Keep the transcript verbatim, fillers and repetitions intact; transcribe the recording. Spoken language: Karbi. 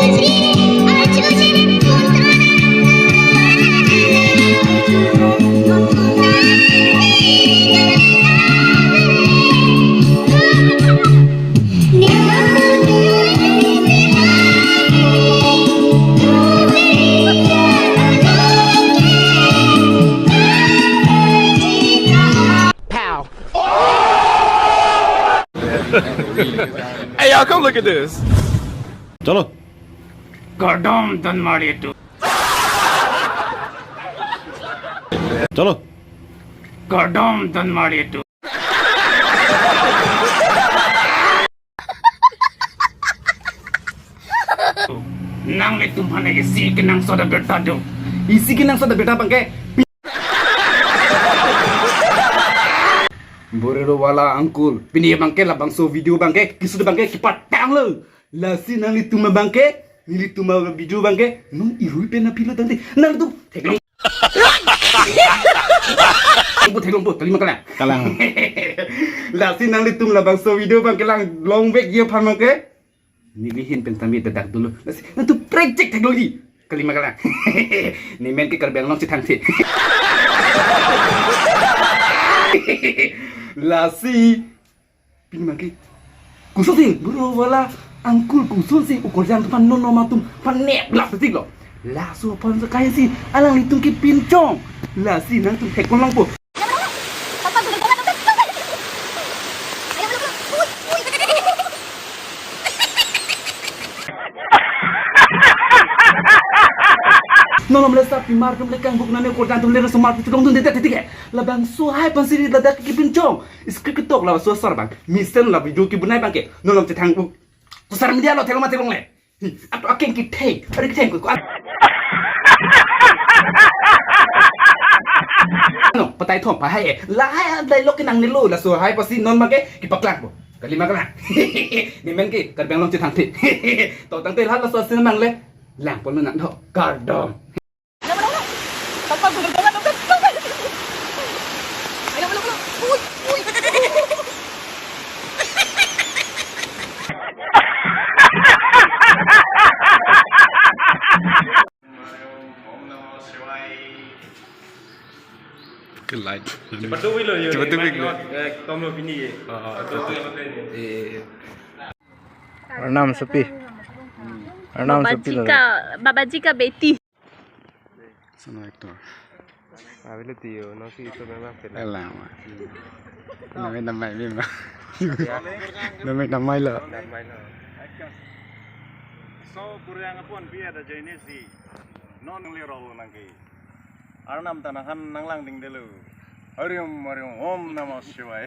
Pow! Hey, y'all, come look at this. Chalo. Kardom, Don Mario tu. Chalo. Kardom, Don Mario tu. Nanglitum aphan isi kenangsot ta birta do. Isi kenangsot ta birta abangke. Bolero wala uncle, pini abangke labangso video abangke, keso abangke kepatanglo. Lasi nanglitum abangke, nelitum avideo abangke, non irui pen apilo tangte. Nangtum theklong. Pu theklong pu, tali ma kalang. Kalang. Lasi nanglitum labangso video abangke lang longvekji aphan abangke, neli ahin pen tame dadak dolo. Lasi nangtum prekjek theklongji. Kali ma kalang. Ne men ke Karbi Anglong chethang the. Lasi pini abangke, kosonsi, bolero wala uncle kosonsi ukorjang atum aphan, non non atum aphan neplap si lo. Laso aphan sekai si alanglitum kepinchong. Lasi nangtum theklong po. Non non le sapimar atum le kangbuk nane ukorjang atum le resomar pu chelongdunde tete ke. Labangso hai aphan si ladak kepinchong. Script ketok laso asar abang. Mesen la video kebonai abangke. Non non chethang pu. Social media lo theklong ma theklongle. Hi, ato akeng kethek, ari kethek ko. Ano, patai thom pa hai. Lahai dialogue ke nangnelo, laso hai aphansi non abangke kepaklang po. Kali ma kalang. Ne men ke Karbi Anglong chethang the. To tangte lahat laso asin nangle. Lang pon nang tho. Kardom. Ke light. Cepat tu lo yo. Cepat tu lo. Eh, tom lo pini ye. Ah, ah, cepat tu. Eh. Arnam sopi. Arnam sopi lo. Babaji ka, Babaji ka beti. Sono actor. Avelo tiyo, no si ito memang film. Alam. Namai namai memang. Namai namai lo. Namai lo. So, kurang apun biar ada jenis si. Non le role nangke. Arnam ta nanghan nanglang dingdelo. Hariom hariom Om Namah Shivaya.